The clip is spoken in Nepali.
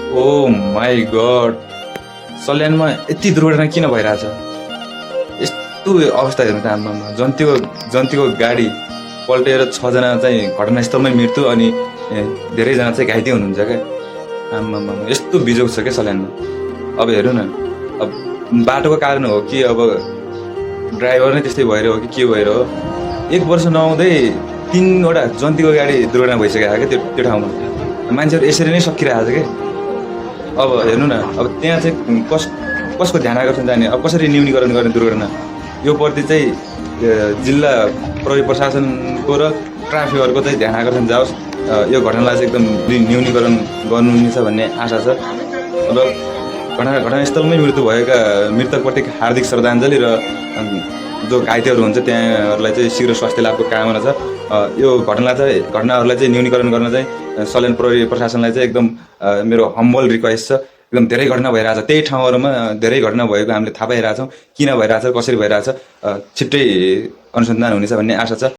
ओ माई गड, सल्यानमा यति दुर्घटना किन भइरहेछ? यस्तो अवस्था हेर्नु त आम्मामा, जन्तीको गाडी पल्टेर 6 जना चाहिँ घटनास्थलमै मृत्यु अनि धेरैजना चाहिँ घाइते हुनुहुन्छ क्या। आम्मामा, यस्तो बिजोग छ क्या सल्यानमा। अब हेर्नु न, अब बाटोको कारण हो कि अब ड्राइभर नै त्यस्तै भएर हो कि के भएर हो, 1 वर्ष नआउँदै 3वटा जन्तीको गाडी दुर्घटना भइसकेको छ क्या त्यो ठाउँमा। मान्छेहरू यसरी नै सकिरहेको छ क्या। अब हेर्नु न, अब त्यहाँ चाहिँ कसको ध्यान आकर्षण जाने, अब कसरी न्यूनीकरण गर्ने दुर्घटना, यो प्रति चाहिँ जिल्ला प्रहरी प्रशासनको र ट्राफिकहरूको चाहिँ ध्यान आकर्षण जाओस्। यो घटनालाई चाहिँ एकदम न्यूनीकरण गर्नुहुनेछ भन्ने आशा छ। र घटनास्थलमै मृत्यु भएका मृतकप्रति हार्दिक श्रद्धाञ्जली र जो घाइतेहरू हुन्छ त्यहाँहरूलाई चाहिँ शीघ्र स्वास्थ्य लाभको कामना छ। यो घटनाहरूलाई चाहिँ न्यूनीकरण गर्न चाहिँ सल्यान प्रहरी प्रशासनलाई चाहिँ एकदम मेरो हम्बल रिक्वेस्ट छ। एकदम धेरै घटना भइरहेछ, त्यही ठाउँहरूमा धेरै घटना भएको हामीले थाहा पाइरहेछौँ। किन भइरहेछ, कसरी भइरहेछ, छिट्टै अनुसन्धान हुनेछ भन्ने आशा छ।